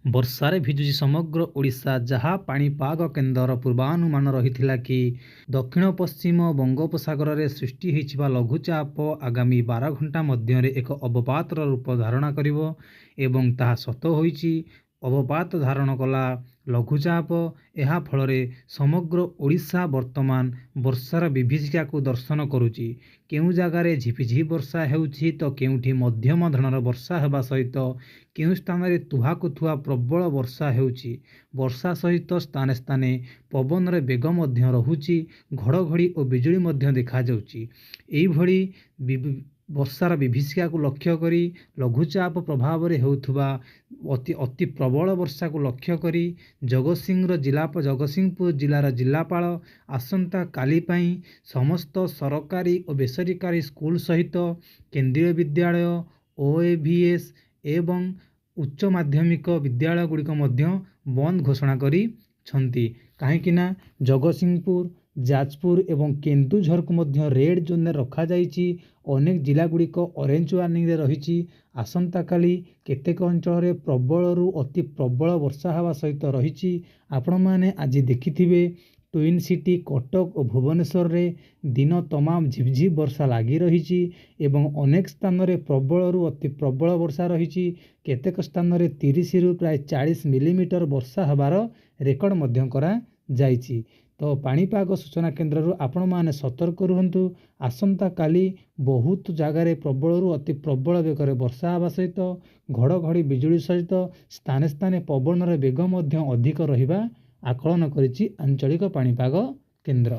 ବର୍ଷାରେ ଭିଜୁଛି ସମଗ୍ର ଓଡ଼ିଶା। ଯାହା ପାଣିପାଗ କେନ୍ଦ୍ରର ପୂର୍ବାନୁମାନ ରହିଥିଲା କି ଦକ୍ଷିଣ ପଶ୍ଚିମ ବଙ୍ଗୋପସାଗରରେ ସୃଷ୍ଟି ହୋଇଥିବା ଲଘୁଚାପ ଆଗାମୀ 12 ଘଣ୍ଟା ମଧ୍ୟରେ ଏକ ଅବପାତର ରୂପ ଧାରଣ କରିବ ଏବଂ ତାହା ସତ ହୋଇଛି। ଅବପାତ ଧାରଣ କଲା ଲଘୁଚାପ। ଏହା ଫଳରେ ସମଗ୍ର ଓଡ଼ିଶା ବର୍ତ୍ତମାନ ବର୍ଷାର ବିଭୀଷିକାକୁ ଦର୍ଶନ କରୁଛି। କେଉଁ ଜାଗାରେ ଝିପିଝିପି ବର୍ଷା ହେଉଛି ତ କେଉଁଠି ମଧ୍ୟମ ଧରଣର ବର୍ଷା ହେବା ସହିତ କେଉଁ ସ୍ଥାନରେ ତୁହାକୁ ତୁହା ପ୍ରବଳ ବର୍ଷା ହେଉଛି। ବର୍ଷା ସହିତ ସ୍ଥାନେ ସ୍ଥାନେ ପବନର ବେଗ ମଧ୍ୟ ରହୁଛି, ଘଡ଼ଘଡ଼ି ଓ ବିଜୁଳି ମଧ୍ୟ ଦେଖାଯାଉଛି। ଏଇଭଳି ବର୍ଷାର ବିଭୀଷିକାକୁ ଲକ୍ଷ୍ୟ କରି, ଲଘୁଚାପ ପ୍ରଭାବରେ ହେଉଥିବା ଅତି ଅତି ପ୍ରବଳ ବର୍ଷାକୁ ଲକ୍ଷ୍ୟ କରି ଜଗତସିଂହପୁର ଜିଲ୍ଲାର ଜିଲ୍ଲାପାଳ ଆସନ୍ତାକାଲି ପାଇଁ ସମସ୍ତ ସରକାରୀ ଓ ବେସରକାରୀ ସ୍କୁଲ ସହିତ କେନ୍ଦ୍ରୀୟ ବିଦ୍ୟାଳୟ, OAVS ଏବଂ ଉଚ୍ଚ ମାଧ୍ୟମିକ ବିଦ୍ୟାଳୟ ଗୁଡ଼ିକ ମଧ୍ୟ ବନ୍ଦ ଘୋଷଣା କରିଛନ୍ତି। କାହିଁକିନା ଜଗତସିଂହପୁର, ଯାଜପୁର ଏବଂ କେନ୍ଦୁଝରକୁ ମଧ୍ୟ ରେଡ୍ ଜୋନ୍ରେ ରଖାଯାଇଛି। ଅନେକ ଜିଲ୍ଲା ଗୁଡ଼ିକ ଅରେଞ୍ଜ ୱାର୍ଣ୍ଣିଂରେ ରହିଛି। ଆସନ୍ତାକାଲି କେତେକ ଅଞ୍ଚଳରେ ପ୍ରବଳରୁ ଅତି ପ୍ରବଳ ବର୍ଷା ହେବା ସହିତ ରହିଛି। ଆପଣମାନେ ଆଜି ଦେଖିଥିବେ, ଟ୍ୱିନ୍ ସିଟି କଟକ ଓ ଭୁବନେଶ୍ୱରରେ ଦିନ ତମାମ ଝିପଝିପ ବର୍ଷା ଲାଗି ରହିଛି ଏବଂ ଅନେକ ସ୍ଥାନରେ ପ୍ରବଳରୁ ଅତି ପ୍ରବଳ ବର୍ଷା ରହିଛି। କେତେକ ସ୍ଥାନରେ 30ରୁ ପ୍ରାୟ 40 ମିଲିମିଟର ବର୍ଷା ହେବାର ରେକର୍ଡ ମଧ୍ୟ କରାଯାଇଛି। ତ ପାଣିପାଗ ସୂଚନା କେନ୍ଦ୍ରରୁ ଆପଣମାନେ ସତର୍କ ରୁହନ୍ତୁ। ଆସନ୍ତାକାଲି ବହୁତ ଜାଗାରେ ପ୍ରବଳରୁ ଅତି ପ୍ରବଳ ବେଗରେ ବର୍ଷା ହେବା ସହିତ ଘଡ଼ଘଡ଼ି ବିଜୁଳି ସହିତ ସ୍ଥାନେ ସ୍ଥାନେ ପବନର ବେଗ ମଧ୍ୟ ଅଧିକ ରହିବା ଆକଳନ କରିଛି ଆଞ୍ଚଳିକ ପାଣିପାଗ କେନ୍ଦ୍ର।